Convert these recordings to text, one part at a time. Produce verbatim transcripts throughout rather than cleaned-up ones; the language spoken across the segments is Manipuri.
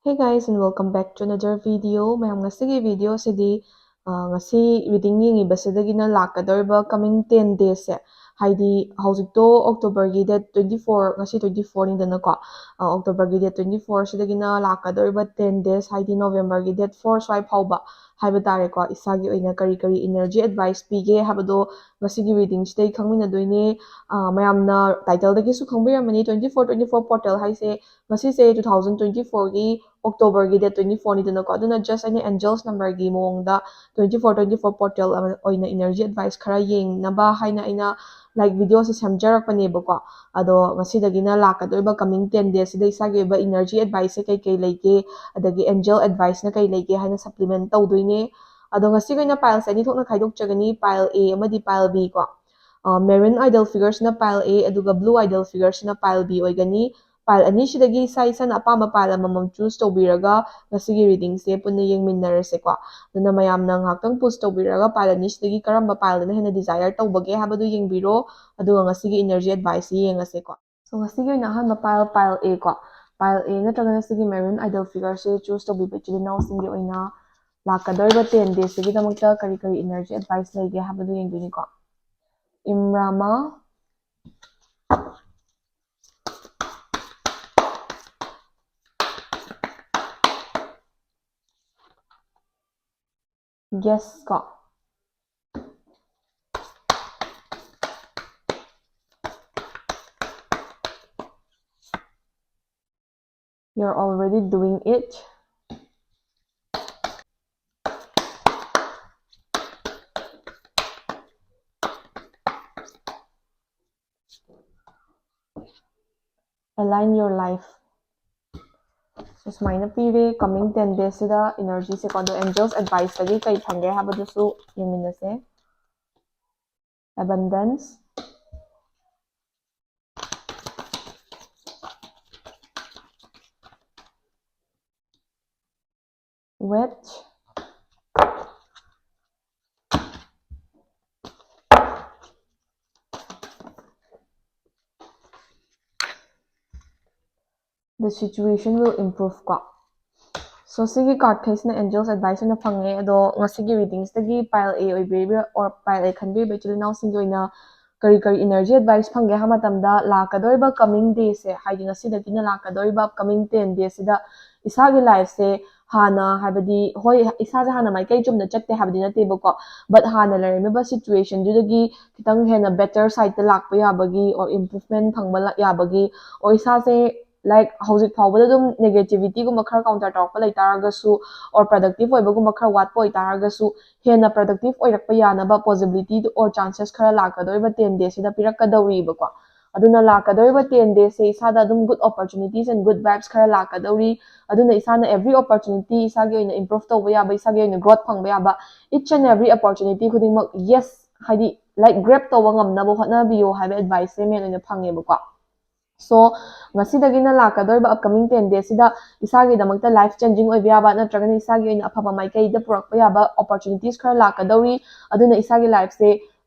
Hey guys, and welcome back to another video. ꯃꯌꯥꯝ, ꯉꯁꯤꯒꯤ video ꯁꯤꯗꯤ, ꯑ, ꯉꯁꯤ reading ꯌꯦꯡꯉꯤꯕꯁꯤꯗꯒꯤꯅ ꯂꯥꯛꯀꯗꯧꯔꯤꯕ coming ten days ꯁꯦ, ꯍꯥꯏꯗꯤ ꯍꯧꯖꯤꯛꯇꯣ October ꯒꯤ date twenty four, ꯉꯁꯤ twenty four ꯅꯤꯗꯅꯀꯣ, ꯑ, October ꯒꯤ date twenty four ꯁꯤꯗꯒꯤꯅ ꯂꯥꯛꯀꯗꯧꯔꯤꯕ ten days, ꯍꯥꯏꯗꯤ November ꯒꯤ date four ꯁ꯭ꯋꯥꯏ ꯐꯥꯎꯕ ꯍꯥꯏꯕ ꯇꯥꯔꯦꯀꯣ, ꯏꯁꯥꯒꯤ ꯑꯣꯏꯅ ꯀꯔꯤ ꯀꯔꯤ energy advice ꯄꯤꯒꯦ ꯍꯥꯏꯕꯗꯣ ꯉꯁꯤꯒꯤ reading ꯁꯤꯗꯩ ꯈꯪꯃꯤꯟꯅꯗꯣꯏꯅꯦ꯫ ꯑ, ꯃꯌꯥꯝꯅ title ꯗꯒꯤꯁꯨ ꯈꯪꯕꯤꯔꯝꯃꯅꯤ, twenty four twenty four portal ꯍꯥꯏꯁꯦ ꯉꯁꯤꯁꯦ two thousand twenty four ꯒꯤ October ꯒꯤ date twenty four ꯅꯤꯗꯅꯀꯣ, ꯑꯗꯨꯅ just ꯑꯩꯅ angels number ꯒꯤ ꯃꯑꯣꯡꯗ twenty four twenty four portal ꯑꯃ ꯑꯣꯏꯅ energy advice ꯈꯔ ꯌꯦꯡꯅꯕ ꯍꯥꯏꯅ ꯑꯩꯅ, like, video ꯁꯦ ꯁꯦꯝꯖꯔꯛꯄꯅꯦꯕꯀꯣ꯫ ꯑꯗꯣ ꯉꯁꯤꯗꯒꯤꯅ ꯂꯥꯛꯀꯗꯧꯔꯤꯕ coming ten days ꯁꯤꯗ ꯏꯁꯥꯒꯤ ꯑꯣꯏꯕ energy advice ꯁꯦ ꯀꯩ ꯀꯩ ꯂꯩꯒꯦ, ꯑꯗꯒꯤ angel advice ꯅ ꯀꯩ ꯂꯩꯒꯦ ꯍꯥꯏꯅ supplement ꯇꯧꯗꯣꯏꯅꯦ꯫ ꯑꯗꯣ ꯉꯁꯤꯒꯤ ꯑꯣꯏꯅ pile ꯁꯦ ꯑꯅꯤ ꯊꯣꯛꯅ ꯈꯥꯏꯗꯣꯛꯆꯒꯅꯤ, pile A ꯑꯃꯗꯤ pile B ꯀꯣ꯫ ꯑ, maroon idol figure ꯁꯤꯅ pile A, ꯑꯗꯨꯒ blue idol figure ꯁꯤꯅ pile B ꯑꯣꯏꯒꯅꯤ꯫ Pile ꯑꯅꯤꯁꯤꯗꯒꯤ ꯏꯁꯥ ꯏꯁꯥꯅ ꯑꯄꯥꯝꯕ pile ꯑꯃꯃꯝ choose ꯇꯧꯕꯤꯔꯒ ꯉꯁꯤꯒꯤ reading ꯁꯦ ꯄꯨꯟꯅ ꯌꯦꯡꯃꯤꯟꯅꯔꯁꯦꯀꯣ꯫ ꯑꯗꯨꯅ ꯃꯌꯥꯝꯅ ꯉꯥꯏꯍꯥꯛꯇꯪ pause ꯇꯧꯕꯤꯔꯒ pile ꯑꯅꯤꯁꯤꯗꯒꯤ ꯀꯔꯝꯕ pile ꯗꯅ ꯍꯦꯟꯅ desire ꯇꯧꯕꯒꯦ ꯍꯥꯏꯕꯗꯨ ꯌꯦꯡꯕꯤꯔꯣ, ꯑꯗꯨꯒ ꯉꯁꯤꯒꯤ energy advice ꯁꯤ ꯌꯦꯡꯉꯁꯦꯀꯣ꯫ So, ꯉꯁꯤꯒꯤ ꯑꯣꯏꯅ ꯑꯍꯥꯟꯕ pile, pile A ꯀꯣ꯫ Pile A ꯅꯠꯇ꯭ꯔꯒꯅ ꯁꯤꯒꯤ maroon idol figure ꯁꯦ choose ꯇꯧꯕꯤꯕ ꯏꯆꯤꯜ ꯏꯅꯥꯎꯁꯤꯡꯒꯤ ꯑꯣꯏꯅ ꯂꯥꯛꯀꯗꯧꯔꯤꯕ ten days ꯁꯤꯒꯤꯗꯃꯛꯇ ꯀꯔꯤ ꯀꯔꯤ energy advice ꯂꯩꯒꯦ ꯍꯥꯏꯕꯗꯨ ꯌꯦꯡꯗꯣꯏꯅꯤꯀꯣ꯫ ꯏꯝꯔꯥꯃꯥ, Guest ꯀꯣ꯫ You're already doing it. Align your life. So, ꯁꯨꯃꯥꯏꯅ ꯄꯤꯔꯦ, coming ten days ꯁꯤꯗ energy ꯁꯦꯀꯣ꯫ ꯑꯗꯣ angels advice ꯇꯒꯤ ꯀꯩ ꯐꯪꯒꯦ ꯍꯥꯏꯕꯗꯨꯁꯨ ꯌꯦꯡꯃꯤꯟꯅꯁꯦ꯫ Abundance, wealth, the situation will improve ꯀꯣ꯫ So ꯁꯤꯒꯤ card ꯈꯩꯁꯤꯅ angels advice ꯑꯣꯏꯅ ꯐꯪꯉꯦ꯫ ꯑꯗꯣ ꯉꯁꯤꯒꯤ reading ꯁꯤꯗꯒꯤ pile A ꯑꯣꯏꯕꯤꯔꯤꯕ or pile A ꯈꯟꯕꯤꯔꯤꯕ ꯏꯆꯤꯜ ꯏꯅꯥꯎꯁꯤꯡꯒꯤ ꯑꯣꯏꯅ ꯀꯔꯤ ꯀꯔꯤ energy advice ꯐꯪꯒꯦ ꯍꯥꯏꯕ ꯃꯇꯝꯗ, ꯂꯥꯛꯀꯗꯧꯔꯤꯕ coming day ꯁꯦ, ꯍꯥꯏꯗꯤ ꯉꯁꯤꯗꯒꯤꯅ ꯂꯥꯛꯀꯗꯧꯔꯤꯕ coming ten days ꯁꯤꯗ ꯏꯁꯥꯒꯤ life ꯁꯦ ꯍꯥꯟꯅ, ꯍꯥꯏꯕꯗꯤ ꯍꯣꯏ, ꯏꯁꯥꯁꯦ ꯍꯥꯟꯅ ꯃꯥꯏꯀꯩ ꯆꯨꯝꯅ ꯆꯠꯇꯦ ꯍꯥꯏꯕꯗꯤ ꯅꯠꯇꯦꯕꯀꯣ, but ꯍꯥꯟꯅ ꯂꯩꯔꯝꯃꯤꯕ situation ꯗꯨꯗꯒꯤ ꯈꯤꯇꯪ ꯍꯦꯟꯅ better side ꯇ ꯂꯥꯛꯄ ꯌꯥꯕꯒꯤ or improvement ꯐꯪꯕ ꯂ-, ꯌꯥꯕꯒꯤ or ꯏꯁꯥꯁꯦ, like, ꯍꯧꯖꯤꯛ ꯐꯥꯎꯕꯗ ꯑꯗꯨꯝ negativity ꯒꯨꯝꯕ ꯈꯔ counter ꯇꯧꯔꯛꯄ ꯂꯩ ꯇꯥꯔꯒꯁꯨ or productive ꯑꯣꯏꯕꯒꯨꯝꯕ ꯈꯔ ꯋꯥꯠꯄ ꯑꯣꯏ ꯇꯥꯔꯒꯁꯨ, ꯍꯦꯟꯅ productive ꯑꯣꯏꯔꯛꯄ ꯌꯥꯅꯕ possibility or chances ꯈꯔ ꯂꯥꯛꯀꯗꯧꯔꯤꯕ ten days ꯁꯤꯗ ꯄꯤꯔꯛꯀꯗꯧꯔꯤꯕꯀꯣ꯫ ꯑꯗꯨꯅ ꯂꯥꯛꯀꯗꯧꯔꯤꯕ ten days ꯁꯦ ꯏꯁꯥꯗ ꯑꯗꯨꯝ good opportunities and good vibes ꯈꯔ ꯂꯥꯛꯀꯗꯧꯔꯤ꯫ ꯑꯗꯨꯅ ꯏꯁꯥꯅ every opportunity, ꯏꯁꯥꯒꯤ ꯑꯣꯏꯅ improve ꯇꯧꯕ ꯌꯥꯕ, ꯏꯁꯥꯒꯤ ꯑꯣꯏꯅ growth ꯐꯪꯕ ꯌꯥꯕ, each and every opportunity ꯈꯨꯗꯤꯡꯃꯛ, yes, ꯍꯥꯏꯗꯤ, like, grab ꯇꯧꯕ ꯉꯝꯅꯕ ꯍꯣꯠꯅꯕꯤꯌꯣ ꯍꯥꯏꯕ advice ꯁꯦ main ꯑꯣꯏꯅ ꯐꯪꯉꯦꯕꯀꯣ꯫ So ꯉꯁꯤꯗꯒꯤꯅ ꯂꯥꯛꯀꯗꯧꯔꯤꯕ upcoming ten days ꯁꯤꯗ ꯏꯁꯥꯒꯤꯗꯃꯛꯇ life changing ꯑꯣꯏꯕ ꯌꯥꯕ ꯅꯠꯇ꯭ꯔꯒꯅ ꯏꯁꯥꯒꯤ ꯑꯣꯏꯅ ꯑꯐꯕ ꯃꯥꯏꯀꯩꯗ ꯄꯨꯔꯛꯄ ꯌꯥꯕ opportunities ꯈꯔ ꯂꯥꯛꯀꯗꯧꯔꯤ꯫ ꯑꯗꯨꯅ ꯏꯁꯥꯒꯤ life ꯁꯦ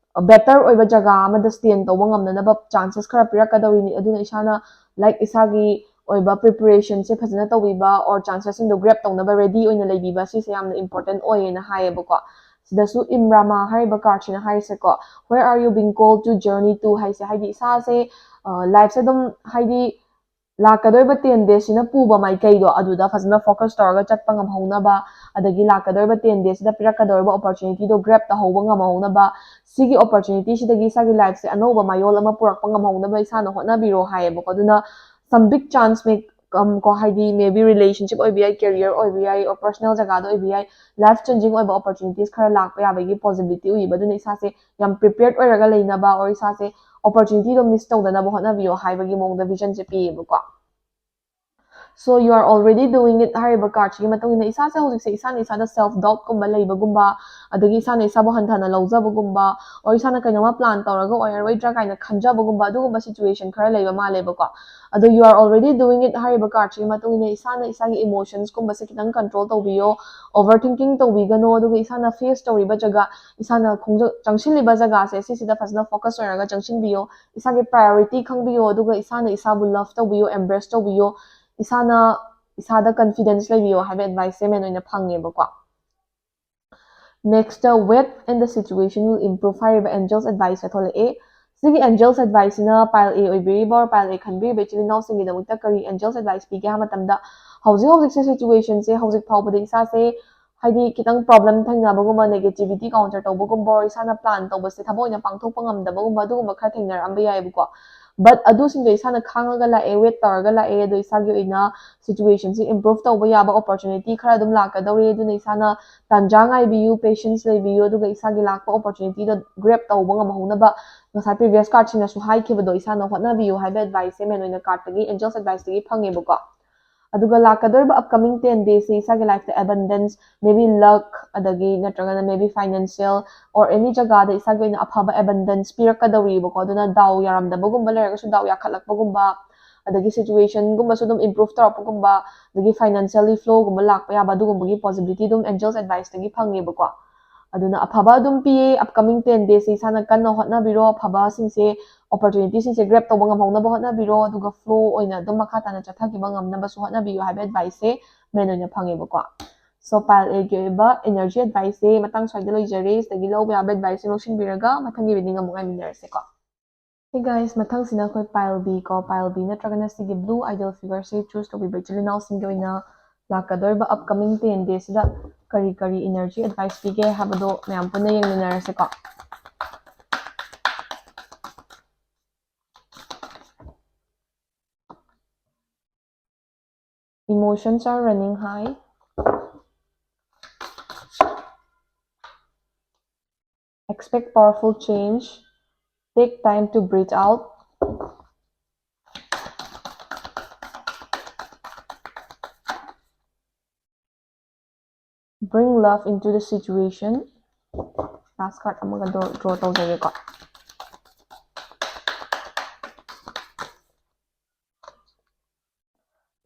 better ꯑꯣꯏꯕ ꯖꯒꯥ ꯑꯃꯗ stand ꯇꯧꯕ ꯉꯝꯅꯅꯕ chances ꯈꯔ ꯄꯤꯔꯛꯀꯗꯧꯔꯤꯅꯤ꯫ ꯑꯗꯨꯅ ꯏꯁꯥꯅ, like, ꯏꯁꯥꯒꯤ ꯑꯣꯏꯕ preparation ꯁꯦ ꯐꯖꯅ ꯇꯧꯕꯤꯕ or chances ꯁꯤꯡꯗꯣ grab ꯇꯧꯅꯕ ready ꯑꯣꯏꯅ ꯂꯩꯕꯤꯕ, ꯁꯤꯁꯦ ꯌꯥꯝꯅ important ꯑꯣꯏꯌꯦꯅ ꯍꯥꯏꯌꯦꯕꯀꯣ꯫ ꯁꯤꯗꯁꯨ ꯏꯝꯔꯥꯃꯥ ꯍꯥꯏꯔꯤꯕ card ꯁꯤꯅ ꯍꯥꯏꯔꯤꯁꯦꯀꯣ, "Where are you being called to journey to?" ꯍꯥꯏꯁꯦ, ꯍꯥꯏꯗꯤ ꯏꯁꯥꯁꯦ, ꯑ, life ꯁꯦ ꯑꯗꯨꯝ, ꯍꯥꯏꯗꯤ ꯂꯥꯛꯀꯗꯧꯔꯤꯕ ten days ꯁꯤꯅ ꯄꯨꯕ ꯃꯥꯏꯀꯩꯗꯣ ꯑꯗꯨꯗ ꯐꯖꯅ focus ꯇꯧꯔꯒ ꯆꯠꯄ ꯉꯝꯍꯧꯅꯕ, ꯑꯗꯒꯤ ꯂꯥꯛꯀꯗꯧꯔꯤꯕ ten days ꯁꯤꯗ ꯄꯤꯔꯛꯀꯗꯧꯔꯤꯕ opportunity ꯗꯣ grab ꯇꯧꯍꯧꯕ ꯉꯝꯍꯧꯅꯕ, ꯁꯤꯒꯤ opportunity ꯁꯤꯗꯒꯤ ꯏꯁꯥꯒꯤ life ꯁꯦ ꯑꯅꯧꯕ ꯃꯌꯣꯜ ꯑꯃ ꯄꯨꯔꯛꯄ ꯉꯝꯍꯧꯅꯕ ꯏꯁꯥꯅ ꯍꯣꯠꯅꯕꯤꯔꯣ ꯍꯥꯏꯌꯦꯕꯀꯣ꯫ ꯑꯗꯨꯅ some big chance may come ꯀꯣ, ꯍꯥꯏꯗꯤ maybe relationship ꯑꯣꯏꯕ ꯌꯥꯏ, career ꯑꯣꯏꯕ ꯌꯥꯏ, or personal ꯖꯒꯥꯗ ꯑꯣꯏꯕ ꯌꯥꯏ, life changing ꯑꯣꯏꯕ opportunities ꯈꯔ ꯂꯥꯛꯄ ꯌꯥꯕꯒꯤ possibility ꯎꯏꯕ꯫ ꯑꯗꯨꯅ ꯏꯁꯥꯁꯦ ꯌꯥꯝ prepared ꯑꯣꯏꯔꯒ ꯂꯩꯅꯕ or ꯏꯁꯥꯁꯦ opportunity ꯗꯣ miss ꯇꯧꯗꯅꯕ ꯍꯣꯠꯅꯕꯤꯌꯣ ꯍꯥꯏꯕꯒꯤ ꯃꯑꯣꯡꯗ vision ꯁꯦ ꯄꯤꯌꯦꯕꯀꯣ꯫ So you are already doing it ꯍꯥꯏꯔꯤꯕ card ꯁꯤꯒꯤ ꯃꯇꯨꯡ ꯏꯟꯅ ꯏꯁꯥꯁꯦ ꯍꯧꯖꯤꯛꯁꯦ ꯏꯁꯥꯅ ꯏꯁꯥꯗ self doubt ꯀꯨꯝꯕ ꯂꯩꯕꯒꯨꯝꯕ, ꯑꯗꯒꯤ ꯏꯁꯥꯅ ꯏꯁꯥꯕꯨ ꯍꯟꯊꯅ ꯂꯧꯖꯕꯒꯨꯝꯕ, or ꯏꯁꯥꯅ ꯀꯩꯅꯣꯝꯃ plan ꯇꯧꯔꯒ ꯑꯣꯏꯔꯔꯣꯏꯗ꯭ꯔꯥ ꯀꯥꯏꯅ ꯈꯟꯖꯕꯒꯨꯝꯕ, ꯑꯗꯨꯒꯨꯝꯕ situation ꯈꯔ ꯂꯩꯕ ꯃꯥꯜꯂꯦꯕꯀꯣ꯫ ꯑꯗꯣ you are already doing it ꯍꯥꯏꯔꯤꯕ card ꯁꯤꯒꯤ ꯃꯇꯨꯡ ꯏꯟꯅ ꯏꯁꯥꯅ ꯏꯁꯥꯒꯤ emotions ꯀꯨꯝꯕꯁꯦ ꯈꯤꯇꯪ control ꯇꯧꯕꯤꯌꯣ, over thinking ꯇꯧꯕꯤꯒꯅꯣ, ꯑꯗꯨꯒ ꯏꯁꯥꯅ face ꯇꯧꯔꯤꯕ ꯖꯒꯥ, ꯏꯁꯥꯅ ꯈꯣꯡꯖ-, ꯆꯪꯁꯤꯜꯂꯤꯕ ꯖꯒꯥꯁꯦ ꯁꯤꯁꯤꯗ ꯐꯖꯅ focus ꯑꯣꯏꯔꯒ ꯆꯪꯁꯤꯟꯕꯤꯌꯣ꯫ ꯏꯁꯥꯒꯤ priority ꯈꯪꯕꯤꯌꯣ, ꯑꯗꯨꯒ ꯏꯁꯥꯅ ꯏꯁꯥꯕꯨ love ꯇꯧꯕꯤꯌꯣ, embrace ꯇꯧꯕꯤꯌꯣ꯫ ꯏꯁꯥꯅ ꯏꯁꯥꯗ confidence ꯂꯩꯕꯤꯌꯣ ꯍꯥꯏꯕ advice ꯁꯦ main ꯑꯣꯏꯅ ꯐꯪꯉꯦꯕꯀꯣ꯫ Next, wait and the situation will improve ꯍꯥꯏꯔꯤꯕ angels advice ꯁꯦ ꯊꯣꯛꯂꯛꯑꯦ꯫ ꯁꯤꯒꯤ angels advice ꯁꯤꯅ pile A ꯑꯣꯏꯕꯤꯔꯤꯕ or pile A ꯈꯟꯕꯤꯔꯤꯕ ꯏꯆꯤꯜ ꯏꯅꯥꯎꯁꯤꯡꯒꯤꯗꯃꯛꯇ ꯀꯔꯤ angels advice ꯄꯤꯒꯦ ꯍꯥꯏꯕ ꯃꯇꯝꯗ, ꯍꯧꯖꯤꯛ ꯍꯧꯖꯤꯛꯁꯦ situation ꯁꯦ ꯍꯧꯖꯤꯛ ꯐꯥꯎꯕꯗ ꯏꯁꯥꯁꯦ ꯍꯥꯏꯗꯤ ꯈꯤꯇꯪ problem ꯊꯦꯡꯅꯕꯒꯨꯝꯕ, negativity counter ꯇꯧꯕꯒꯨꯝꯕ, or ꯏꯁꯥꯅ plan ꯇꯧꯕꯁꯦ ꯊꯕꯛ ꯑꯣꯏꯅ ꯄꯥꯡꯊꯣꯛꯄ ꯉꯝꯗꯕꯒꯨꯝꯕ, ꯑꯗꯨꯒꯨꯝꯕ ꯈꯔ ꯊꯦꯡꯅꯔꯛꯑꯝꯕ ꯌꯥꯏꯑꯕꯀꯣ꯫ But ꯑꯗꯨꯁꯤꯡꯗꯣ ꯏꯁꯥꯅ ꯈꯥꯡꯉꯒ ꯂꯥꯛꯑꯦ, wait ꯇꯧꯔꯒ ꯂꯥꯛꯑꯦ, ꯑꯗꯣ ꯏꯁꯥꯒꯤ ꯑꯣꯏꯅ situation ꯁꯦ improve ꯇꯧꯕ ꯌꯥꯕ opportunity ꯈꯔ ꯑꯗꯨꯝ ꯂꯥꯛꯀꯗꯧꯔꯤ꯫ ꯑꯗꯨꯅ ꯏꯁꯥꯅ ꯇꯥꯟꯖꯥ ꯉꯥꯏꯕꯤꯌꯨ, patience ꯂꯩꯕꯤꯌꯨ, ꯑꯗꯨꯒ ꯏꯁꯥꯒꯤ ꯂꯥꯛꯄ opportunity ꯗꯣ grab ꯇꯧꯕ ꯉꯝꯍꯧꯅꯕ ꯉꯁꯥꯏ previous card ꯁꯤꯡꯅꯁꯨ ꯍꯥꯏꯈꯤꯕꯗꯣ ꯏꯁꯥꯅ ꯍꯣꯠꯅꯕꯤꯌꯨ ꯍꯥꯏꯕ advice ꯁꯦ main ꯑꯣꯏꯅ card ꯇꯒꯤ, angels advice ꯇꯒꯤ ꯐꯪꯉꯦꯕꯀꯣ꯫ ꯑꯗꯨꯒ ꯂꯥꯛꯀꯗꯧꯔꯤꯕ upcoming ten days ꯁꯤ ꯏꯁꯥꯒꯤ life ꯇ abundance, maybe luck, ꯑꯗꯒꯤ ꯅꯠꯇ꯭ꯔꯒꯅ maybe financial or any ꯖꯒꯥꯗ ꯏꯁꯥꯒꯤ ꯑꯣꯏꯅ ꯑꯐꯕ abundance ꯄꯤꯔꯛꯀꯗꯧꯔꯤꯕꯀꯣ꯫ ꯑꯗꯨꯅ ꯗꯥꯎ ꯌꯥꯔꯝꯗꯕꯒꯨꯝꯕ ꯂꯩꯔꯒꯁꯨ ꯗꯥꯎ ꯌꯥꯈꯠꯂꯛꯄꯒꯨꯝꯕ, ꯑꯗꯒꯤ situation ꯒꯨꯝꯕꯁꯨ ꯑꯗꯨꯝ improve ꯇꯧꯔꯛꯄꯒꯨꯝꯕ, ꯑꯗꯒꯤ financially flow ꯒꯨꯝꯕ ꯂꯥꯛꯄ ꯌꯥꯕ, ꯑꯗꯨꯒꯨꯝꯕꯒꯤ possibility ꯑꯗꯨꯝ angels advice ꯇꯒꯤ ꯐꯪꯉꯦꯕꯀꯣ꯫ ꯑꯗꯨꯅ ꯑꯐꯕ ꯑꯗꯨꯝ ꯄꯤꯌꯦ upcoming ten days ꯁꯤ ꯏꯁꯥꯅ ꯀꯟꯅ ꯍꯣꯠꯅꯕꯤꯔꯣ꯫ ꯑꯐꯕꯁꯤꯡꯁꯦ, opportunity ꯁꯤꯡꯁꯦ grab ꯇꯧꯕ ꯉꯝꯍꯧꯅꯕ ꯍꯣꯠꯅꯕꯤꯔꯣ, ꯑꯗꯨꯒ flow ꯑꯣꯏꯅ ꯑꯗꯨꯝ ꯃꯈꯥ ꯇꯥꯅ ꯆꯠꯊꯈꯤꯕ ꯉꯝꯅꯕꯁꯨ ꯍꯣꯠꯅꯕꯤꯌꯨ ꯍꯥꯏꯕ advice ꯁꯦ main ꯑꯣꯏꯅ ꯐꯪꯉꯦꯕꯀꯣ꯫ So pile A ꯒꯤ ꯑꯣꯏꯕ energy advice ꯁꯦ ꯃꯇꯥꯡ ꯁ꯭ꯋꯥꯏꯗ ꯂꯣꯏꯖꯔꯦ꯫ ꯁꯤꯗꯒꯤ ꯂꯧꯕ ꯌꯥꯕ advice ꯁꯦ ꯂꯧꯁꯤꯟꯕꯤꯔꯒ ꯃꯊꯪꯒꯤ reading ꯑꯃꯨꯛ ꯉꯥꯏꯃꯤꯟꯅꯔꯁꯦꯀꯣ꯫ Hey guys, ꯃꯊꯪꯁꯤꯅ ꯑꯩꯈꯣꯏ pile B ꯀꯣ, pile B ꯅꯠꯇ꯭ꯔꯒꯅ ꯁꯤꯒꯤ blue ideal figure ꯁꯦ choose ꯇꯧꯕꯤꯕ ꯏꯆꯤꯜ ꯏꯅꯥꯎꯁꯤꯡꯒꯤ ꯑꯣꯏꯅ ꯂꯥꯛꯀꯗꯧꯔꯤꯕ upcoming ten days ꯁꯤꯗ ꯀꯔꯤ ꯀꯔꯤ energy advice ꯄꯤꯒꯦ ꯍꯥꯏꯕꯗꯣ ꯃꯌꯥꯝ ꯄꯨꯟꯅ ꯌꯦꯡꯃꯤꯟꯅꯔꯁꯦꯀꯣ꯫ Emotions are running high. Expect powerful change. Take time to breathe out. Bring love into the situation. Last card ꯑꯃꯒ draw, draw ꯇꯧꯖꯒꯦꯀꯣ꯫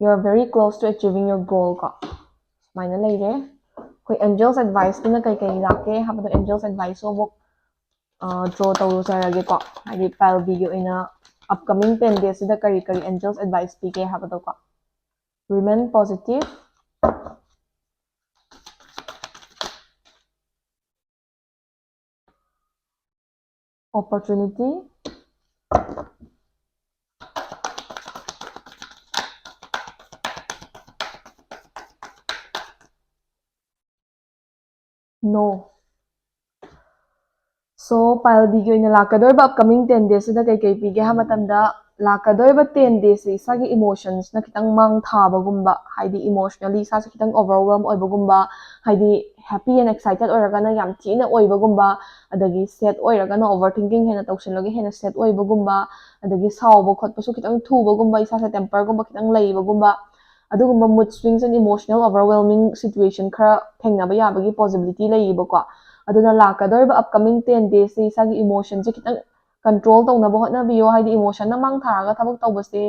You are very close to achieving your goal ꯀꯣ, ꯁꯨꯃꯥꯏꯅ ꯂꯩꯔꯦ꯫ ꯑꯩꯈꯣꯏ angels advice ꯇꯨꯅ ꯀꯩ ꯀꯩ ꯂꯥꯛꯀꯦ ꯍꯥꯏꯕꯗꯣ, angels advice ꯁꯨ ꯑꯃꯨꯛ draw ꯇꯧꯖꯔꯒꯦꯀꯣ꯫ ꯍꯥꯏꯗꯤ pile B ꯒꯤ ꯑꯣꯏꯅ upcoming ten days ꯁꯤꯗ ꯀꯔꯤ ꯀꯔꯤ angels advice ꯄꯤꯒꯦ ꯍꯥꯏꯕꯗꯣꯀꯣ꯫ Remain positive. Opportunity. No. So, pile B ꯒꯤ ꯑꯣꯏꯅ ꯂꯥꯛꯀꯗꯧꯔꯤꯕ upcoming ten days ꯁꯤꯗ ꯀꯩꯀꯩ ꯄꯤꯒꯦ ꯍꯥꯏꯕ ꯃꯇꯝꯗ, ꯂꯥꯛꯀꯗꯧꯔꯤꯕ ten days ꯁꯦ ꯏꯁꯥꯒꯤ emotions ꯅ ꯈꯤꯇꯪ ꯃꯥꯡ ꯊꯥꯕꯒꯨꯝꯕ, ꯍꯥꯏꯗꯤ emotionally ꯏꯁꯥꯁꯦ ꯈꯤꯇꯪ overwhelm ꯑꯣꯏꯕꯒꯨꯝꯕ, ꯍꯥꯏꯗꯤ happy and excited ꯑꯣꯏꯔꯒꯅ ꯌꯥꯝ ꯊꯤꯅ ꯑꯣꯏꯕꯒꯨꯝꯕ, ꯑꯗꯒꯤ sad ꯑꯣꯏꯔꯒꯅ overthinking ꯍꯦꯟꯅ ꯇꯧꯁꯤꯜꯂꯒ ꯍꯦꯟꯅ sad ꯑꯣꯏꯕꯒꯨꯝꯕ, ꯑꯗꯒꯤ ꯁꯥꯎꯕ ꯈꯣꯠꯄꯁꯨ ꯈꯤꯇꯪ ꯊꯨꯕꯒꯨꯝꯕ, ꯏꯁꯥꯁꯦ temper ꯒꯨꯝꯕ ꯈꯤꯇꯪ ꯂꯩꯕꯒꯨꯝꯕ, ꯑꯗꯨꯒꯨꯝꯕ mood swings and emotional overwhelming situation ꯈꯔ ꯊꯦꯡꯅꯕ ꯌꯥꯕꯒꯤ possibility ꯂꯩꯌꯦꯕꯀꯣ꯫ ꯑꯗꯨꯅ ꯂꯥꯛꯀꯗꯧꯔꯤꯕ upcoming ten days ꯁꯦ ꯏꯁꯥꯒꯤ emotion ꯁꯦ ꯈꯤꯇꯪ control ꯇꯧꯅꯕ ꯍꯣꯠꯅꯕꯤꯌꯣ꯫ ꯍꯥꯏꯗꯤ emotion ꯅ ꯃꯥꯡ ꯊꯥꯔꯒ ꯊꯕꯛ ꯇꯧꯕꯁꯦ,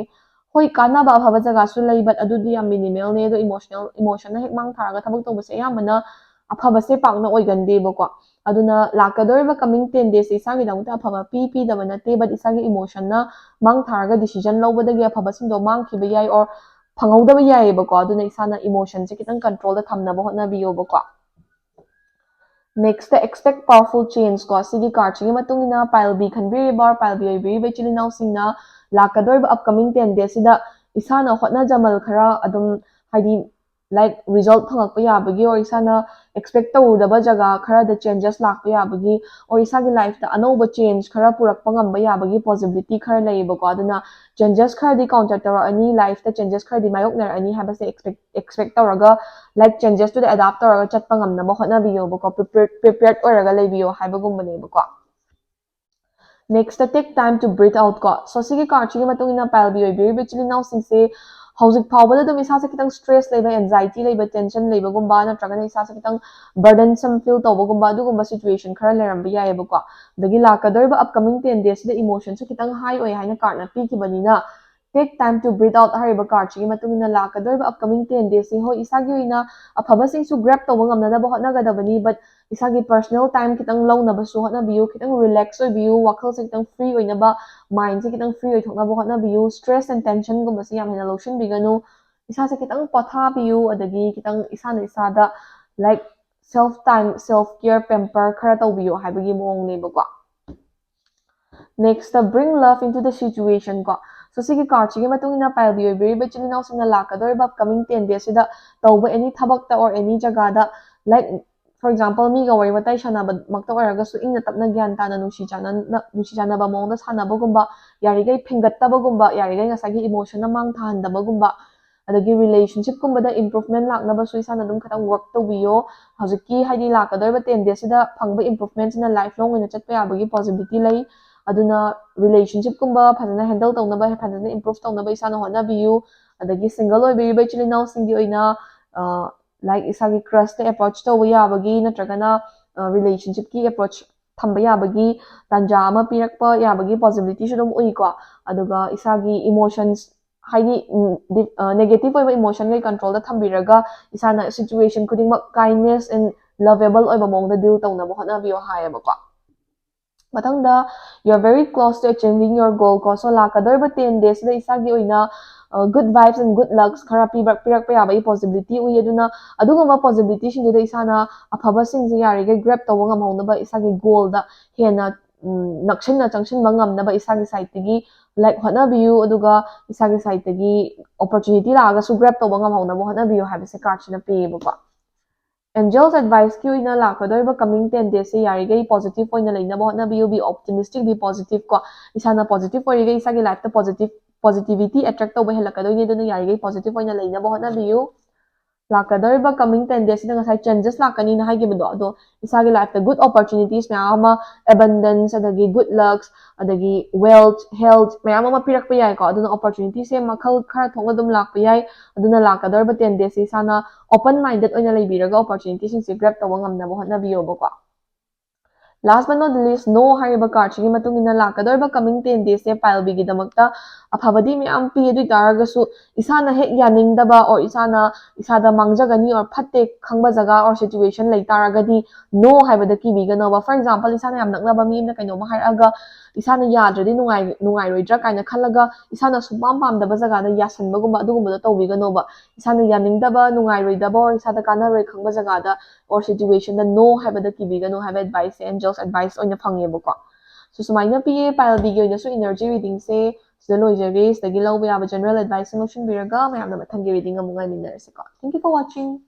ꯍꯣꯏ, ꯀꯥꯟꯅꯕ ꯑꯐꯕ ꯖꯒꯥꯁꯨ ꯂꯩ, but ꯑꯗꯨꯗꯤ ꯌꯥꯝ minimal ꯅꯦ꯫ ꯑꯗꯣ emotional, emotion ꯅ ꯍꯦꯛ ꯃꯥꯡ ꯊꯥꯔꯒ ꯊꯕꯛ ꯇꯧꯕꯁꯦ ꯑꯌꯥꯝꯕꯅ ꯑꯐꯕꯁꯦ ꯄꯥꯛꯅ ꯑꯣꯏꯒꯟꯗꯦꯕꯀꯣ꯫ ꯑꯗꯨꯅ ꯂꯥꯛꯀꯗꯧꯔꯤꯕ coming ten days ꯁꯦ ꯏꯁꯥꯒꯤꯗꯃꯛꯇ ꯑꯐꯕ ꯄꯤ ꯄꯤꯗꯕ ꯅꯠꯇꯦ, but ꯏꯁꯥꯒꯤ emotion ꯅ ꯃꯥꯡ ꯊꯥꯔꯒ decision ꯂꯧꯕꯗꯒꯤ ꯑꯐꯕꯁꯤꯡꯗꯣ ꯃꯥꯡꯈꯤꯕ ꯌꯥꯏ, or ꯐꯪꯍꯧꯗꯕ ꯌꯥꯏꯌꯦꯕꯀꯣ꯫ ꯑꯗꯨꯅ ꯏꯁꯥꯅ emotion ꯁꯦ ꯈꯤꯇꯪ control ꯗ ꯊꯝꯅꯕ ꯍꯣꯠꯅꯕꯤꯌꯣꯕꯀꯣ꯫ Next, expect powerful change ꯀꯣ꯫ ꯁꯤꯒꯤ card ꯁꯤꯒꯤ ꯃꯇꯨꯡ ꯏꯟꯅ pile B ꯈꯟꯕꯤꯔꯤꯕ, or pile B ꯑꯣꯏꯕꯤꯔꯤꯕ ꯏꯆꯤꯜ ꯏꯅꯥꯎꯁꯤꯡꯅ ꯂꯥꯛꯀꯗꯧꯔꯤꯕ upcoming ten days ꯁꯤꯗ ꯏꯁꯥꯅ ꯍꯣꯠꯅꯖꯃꯜ ꯈꯔ ꯑꯗꯨꯝ, ꯍꯥꯏꯗꯤ, like, result ꯐꯪꯉꯛꯄ ꯌꯥꯕꯒꯤ, or ꯏꯁꯥꯅ expect ꯇꯧꯔꯨꯗꯕ ꯖꯒꯥ ꯈꯔꯗ changes ꯂꯥꯛꯄ ꯌꯥꯕꯒꯤ, or ꯏꯁꯥꯒꯤ life ꯇ ꯑꯅꯧꯕ change ꯈꯔ ꯄꯨꯔꯛꯄ ꯉꯝꯕ ꯌꯥꯕꯒꯤ possibility ꯈꯔ ꯂꯩꯌꯦꯕꯀꯣ꯫ ꯑꯗꯨꯅ changes ꯈꯔꯗꯤ counter ꯇꯧꯔꯛꯑꯅꯤ, life ꯇ changes ꯈꯔꯗꯤ ꯃꯥꯌꯣꯛꯅꯔꯛꯑꯅꯤ ꯍꯥꯏꯕꯁꯦ expect, expect ꯇꯧꯔꯒ, like, changes ꯇꯨꯗ adapt ꯇꯧꯔꯒ ꯆꯠꯄ ꯉꯝꯅꯕ ꯍꯣꯠꯅꯕꯤꯌꯣꯕꯀꯣ, prepared, prepared ꯑꯣꯏꯔꯒ ꯂꯩꯕꯤꯌꯣ ꯍꯥꯏꯕꯒꯨꯝꯕꯅꯦꯕꯀꯣ꯫ Next, take time to breathe out ꯀꯣ꯫ So, ꯁꯤꯒꯤ card ꯁꯤꯒꯤ ꯃꯇꯨꯡ ꯏꯟꯅ pile B ꯑꯣꯏꯕꯤꯔꯤꯕ ꯏꯆꯤꯜ ꯏꯅꯥꯎꯁꯤꯡꯁꯦ ꯍꯧꯖꯤꯛ ꯐꯥꯎꯕꯗ ꯑꯗꯨꯝ ꯏꯁꯥꯁꯦ ꯈꯤꯇꯪ stress ꯂꯩꯕ, anxiety ꯂꯩꯕ, tension ꯂꯩꯕꯒꯨꯝꯕ, ꯅꯠꯇ꯭ꯔꯒꯅ ꯏꯁꯥꯁꯦ ꯈꯤꯇꯪ burdensome feel ꯇꯧꯕꯒꯨꯝꯕ, ꯑꯗꯨꯒꯨꯝꯕ situation ꯈꯔ ꯂꯩꯔꯝꯕ ꯌꯥꯏꯌꯦꯕꯀꯣ꯫ ꯑꯗꯒꯤ ꯂꯥꯛꯀꯗꯧꯔꯤꯕ upcoming ten days ꯁꯤꯗ emotion ꯁꯨ ꯈꯤꯇꯪ high ꯑꯣꯏ ꯍꯥꯏꯅ card ꯅ ꯄꯤꯈꯤꯕꯅꯤꯅ, take time to breathe out ꯍꯥꯏꯔꯤꯕ card ꯁꯤꯒꯤ ꯃꯇꯨꯡ ꯏꯟꯅ ꯂꯥꯛꯀꯗꯧꯔꯤꯕ upcoming ten days ꯁꯤ, ꯍꯣꯏ, ꯏꯁꯥꯒꯤ ꯑꯣꯏꯅ ꯑꯐꯕꯁꯤꯡꯁꯨ grab ꯇꯧꯕ ꯉꯝꯅꯅꯕ ꯍꯣꯠꯅꯒꯗꯕꯅꯤ, but ꯏꯁꯥꯒꯤ personal time ꯈꯤꯇꯪ ꯂꯧꯅꯕꯁꯨ ꯍꯣꯠꯅꯕꯤꯌꯨ, ꯈꯤꯇꯪ relax ꯑꯣꯏꯕꯤꯌꯨ, ꯋꯥꯈꯜꯁꯦ ꯈꯤꯇꯪ free ꯑꯣꯏꯅꯕ, mind ꯁꯦ ꯈꯤꯇꯪ free ꯑꯣꯏꯊꯣꯛꯅꯕ ꯍꯣꯠꯅꯕꯤꯌꯨ, stress and tension ꯒꯨꯝꯕꯁꯦ ꯌꯥꯝ ꯍꯦꯟꯅ ꯂꯧꯁꯤꯟꯕꯤꯒꯅꯨ꯫ ꯏꯁꯥꯁꯦ ꯈꯤꯇꯪ ꯄꯣꯊꯥꯕꯤꯌꯨ, ꯑꯗꯒꯤ ꯈꯤꯇꯪ ꯏꯁꯥꯅ ꯏꯁꯥꯗ like self time, self care, pamper ꯈꯔ ꯇꯧꯕꯤꯌꯨ ꯍꯥꯏꯕꯒꯤ ꯃꯑꯣꯡꯅꯦꯕꯀꯣ꯫ Next, bring love into the situation ꯀꯣ꯫ So ꯁꯤꯒꯤ card ꯁꯤꯒꯤ ꯃꯇꯨꯡ ꯏꯟꯅ ꯄꯥꯏꯜꯕꯤ ꯑꯣꯏꯕꯤꯔꯤꯕ ꯏꯆꯤꯜ ꯏꯅꯥꯎꯁꯤꯡꯅ ꯂꯥꯛꯀꯗꯧꯔꯤꯕ coming ten days ꯁꯤꯗ ꯇꯧꯕ any ꯊꯕꯛꯇ or any ꯖꯒꯥꯗ, like for example ꯃꯤꯒ ꯋꯥꯔꯤ ꯋꯥꯇꯥꯏ ꯁꯥꯟꯅꯕꯃꯛꯇ ꯑꯣꯏꯔꯒꯁꯨ ꯏꯪꯅ ꯇꯞꯅ ꯒ꯭ꯌꯥꯟ ꯇꯥꯅ ꯅꯨꯡꯁꯤ ꯆꯥꯟꯅ-, ꯅꯨꯡꯁꯤ ꯆꯥꯟꯅꯕ ꯃꯑꯣꯡꯗ ꯁꯥꯟꯅꯕꯒꯨꯝꯕ, ꯌꯥꯔꯤꯈꯩ ꯐꯤꯡꯒꯠꯇꯕꯒꯨꯝꯕ, ꯌꯥꯔꯤꯈꯩ ꯉꯁꯥꯏꯒꯤ emotion ꯅ ꯃꯥꯡ ꯊꯥꯍꯟꯗꯕꯒꯨꯝꯕ, ꯑꯗꯒꯤ relationship ꯀꯨꯝꯕꯗ improvement ꯂꯥꯛꯅꯕꯁꯨ ꯏꯁꯥꯅ ꯑꯗꯨꯝ ꯈꯤꯇꯪ work ꯇꯧꯕꯤꯌꯣ꯫ ꯍꯧꯖꯤꯛꯀꯤ ꯍꯥꯏꯗꯤ ꯂꯥꯛꯀꯗꯧꯔꯤꯕ ten days ꯁꯤꯗ ꯐꯪꯕ improvement ꯁꯤꯅ life long ꯑꯣꯏꯅ ꯆꯠꯄ ꯌꯥꯕꯒꯤ possibility ꯂꯩ꯫ ꯑꯗꯨꯅ relationship ꯀꯨꯝꯕ ꯐꯖꯅ handle ꯇꯧꯅꯕ, ꯐꯖꯅ improve ꯇꯧꯅꯕ ꯏꯁꯥꯅ ꯍꯣꯠꯅꯕꯤꯌꯨ꯫ ꯑꯗꯒꯤ single ꯑꯣꯏꯕꯤꯔꯤꯕ ꯏꯆꯤꯜ ꯏꯅꯥꯎꯁꯤꯡꯒꯤ ꯑꯣꯏꯅ, ꯑ, like ꯏꯁꯥꯒꯤ crush ꯇ approach ꯇꯧꯕ ꯌꯥꯕꯒꯤ ꯅꯠꯇ꯭ꯔꯒꯅ, ꯑ, relationship ꯀꯤ approach ꯊꯝꯕ ꯌꯥꯕꯒꯤ ꯇꯥꯟꯖꯥ ꯑꯃ ꯄꯤꯔꯛꯄ ꯌꯥꯕꯒꯤ possibility ꯁꯨ ꯑꯗꯨꯝ ꯎꯏꯀꯣ꯫ ꯑꯗꯨꯒ ꯏꯁꯥꯒꯤ emotions ꯍꯥꯏꯗꯤ, ꯎꯝ, ꯗꯤ-, ꯑ, negative ꯑꯣꯏꯕ emotion ꯈꯩ control ꯗ ꯊꯝꯕꯤꯔꯒ ꯏꯁꯥꯅ situation ꯈꯨꯗꯤꯡꯃꯛ kindness and lovable ꯑꯣꯏꯕ ꯃꯑꯣꯡꯗ deal ꯇꯧꯅꯕ ꯍꯣꯠꯅꯕꯤꯌꯣ ꯍꯥꯏꯌꯦꯕꯀꯣ꯫ ꯃꯊꯪꯗ, you are very close to achieving your goal ꯀꯣ꯫ So ꯂꯥꯛꯀꯗꯧꯔꯤꯕ ten days ꯁꯤꯗ ꯏꯁꯥꯒꯤ ꯑꯣꯏꯅ, ꯑ, good vibes and good lucks ꯈꯔ ꯄꯤꯕ-, ꯄꯤꯔꯛꯄ ꯌꯥꯕꯒꯤ possibility ꯎꯏ꯫ ꯑꯗꯨꯅ ꯑꯗꯨꯒꯨꯝꯕ possibility ꯁꯤꯡꯗꯨꯗ ꯏꯁꯥꯅ ꯑꯐꯕꯁꯤꯡꯁꯦ ꯌꯥꯔꯤꯈꯩ grab ꯇꯧꯕ ꯉꯝꯍꯧꯅꯕ, ꯏꯁꯥꯒꯤ goal ꯗ ꯍꯦꯟꯅ, ꯎꯝ, ꯅꯛꯁꯤꯟꯅ ꯆꯪꯁꯤꯟꯕ ꯉꯝꯅꯕ ꯏꯁꯥꯒꯤ side ꯇꯒꯤ like ꯍꯣꯠꯅꯕꯤꯌꯨ꯫ ꯑꯗꯨꯒ ꯏꯁꯥꯒꯤ side ꯇꯒꯤ opportunity ꯂꯥꯛꯑꯒꯁꯨ grab ꯇꯧꯕ ꯉꯝꯍꯧꯅꯕ ꯍꯣꯠꯅꯕꯤꯌꯨ ꯍꯥꯏꯕꯁꯦ card ꯁꯤꯅ ꯄꯤꯌꯦꯕꯀꯣ꯫ Angels advice ꯀꯤ ꯑꯣꯏꯅ ꯂꯥꯛꯀꯗꯧꯔꯤꯕ coming ten days ꯁꯦ ꯌꯥꯔꯤꯈꯩ positive ꯑꯣꯏꯅ ꯂꯩꯅꯕ ꯍꯣꯠꯅꯕꯤꯌꯨ꯫ Be optimistic, be positive ꯀꯣ꯫ ꯏꯁꯥꯅ positive ꯑꯣꯏꯔꯤꯈꯩ ꯏꯁꯥꯒꯤ life ꯇ positive, positivity attract ꯇꯧꯕ ꯍꯦꯜꯂꯛꯀꯗꯣꯏꯅꯤ꯫ ꯑꯗꯨꯅ ꯌꯥꯔꯤꯈꯩ positive ꯑꯣꯏꯅ ꯂꯩꯅꯕ ꯍꯣꯠꯅꯕꯤꯌꯨ꯫ ꯂꯥꯛꯀꯗꯧꯔꯤꯕ coming ten days ꯁꯤꯗ ꯉꯁꯥꯏ changes ꯂꯥꯛꯀꯅꯤꯅ ꯍꯥꯏꯈꯤꯕꯗꯣ, ꯑꯗꯣ ꯏꯁꯥꯒꯤ life ꯇ good opportunities ꯃꯌꯥꯝ ꯑꯃ, abundance, ꯑꯗꯒꯤ good lucks, ꯑꯗꯒꯤ wealth, health ꯃꯌꯥꯝ ꯑꯃ ꯄꯤꯔꯛꯄ ꯌꯥꯏꯀꯣ꯫ ꯑꯗꯨꯅ opportunity ꯁꯦ ꯃꯈꯜ ꯈꯔ ꯊꯣꯛꯅ ꯑꯗꯨꯝ ꯂꯥꯛꯄ ꯌꯥꯏ꯫ ꯑꯗꯨꯅ ꯂꯥꯛꯀꯗꯧꯔꯤꯕ ten days ꯁꯤ ꯏꯁꯥꯅ open minded ꯑꯣꯏꯅ ꯂꯩꯕꯤꯔꯒ opportunity ꯁꯤꯡꯁꯦ grab ꯇꯧꯕ ꯉꯝꯅꯕ ꯍꯣꯠꯅꯕꯤꯌꯣꯕꯀꯣ꯫ Last but not the least, No ꯍꯥꯏꯔꯤꯕ card ꯁꯤꯒꯤ ꯃꯇꯨꯡ ꯏꯟꯅ ꯂꯥꯛꯀꯗꯧꯔꯤꯕ coming ten days ꯁꯦ ꯄꯥꯏꯜꯕꯤꯒꯤꯗꯃꯛꯇ ꯑꯐꯕꯗꯤ ꯃꯌꯥꯝ ꯄꯤ꯫ ꯑꯗꯨ ꯑꯣꯏ ꯇꯥꯔꯒꯁꯨ ꯏꯁꯥꯅ ꯍꯦꯛ ꯌꯥꯅꯤꯡꯗꯕ or ꯏꯁꯥꯅ ꯏꯁꯥꯗ ꯃꯥꯡꯖꯒꯅꯤ or ꯐꯠꯇꯦ ꯈꯪꯕ ꯖꯒꯥ or situation ꯂꯩ ꯇꯥꯔꯒꯗꯤ no ꯍꯥꯏꯕꯗ ꯀꯤꯕꯤꯒꯅꯣꯕ꯫ For example, ꯏꯁꯥꯅ ꯌꯥꯝ ꯅꯛꯅꯕ ꯃꯤ ꯑꯃꯅ ꯀꯩꯅꯣꯝꯃ ꯍꯥꯏꯔꯛꯑꯒ ꯏꯁꯥꯅ ꯌꯥꯗ꯭ꯔꯗꯤ ꯅꯨꯡꯉꯥꯏ ꯅꯨꯡꯉꯥꯏꯔꯣꯏꯗ꯭ꯔꯥ ꯀꯥꯏꯅ ꯈꯜꯂꯒ ꯏꯁꯥꯅ ꯁꯨꯡꯄꯥꯝ ꯄꯥꯝꯗꯕ ꯖꯒꯥꯗ ꯌꯥꯁꯟꯕꯒꯨꯝꯕ ꯑꯗꯨꯒꯨꯝꯕꯗꯣ ꯇꯧꯕꯤꯒꯅꯣꯕ꯫ ꯏꯁꯥꯅ ꯌꯥꯅꯤꯡꯗꯕ, ꯅꯨꯡꯉꯥꯏꯔꯣꯏꯗꯕ or ꯏꯁꯥꯗ ꯀꯥꯟꯅꯔꯣꯏ ꯈꯪꯕ ꯖꯒꯥꯗ or situationꯗ no ꯍꯥꯏꯕꯗ ꯀꯤꯕꯤꯒꯅꯣ ꯍꯥꯏꯕ adviceꯁꯦ angels advice ꯑꯣꯏꯅ ꯐꯪꯉꯦꯕꯀꯣ꯫ So ꯁꯨꯃꯥꯏꯅ ꯄꯤꯌꯦ꯫ Pile Bꯒꯤ ꯑꯣꯏꯅꯁꯨ energy readingꯁꯦ ꯁꯤꯗ ꯂꯣꯏꯖꯔꯦ꯫ ꯁꯤꯗꯒꯤ ꯂꯧꯕ ꯌꯥꯕ general adviceꯁꯤꯡ ꯂꯧꯁꯤꯟꯕꯤꯔꯒ ꯃꯌꯥꯝꯅ ꯃꯊꯪꯒꯤ reading ꯑꯃꯨꯛ ꯉꯥꯏꯃꯤꯟꯅꯔꯁꯤꯀꯣ꯫ Thank you for watching.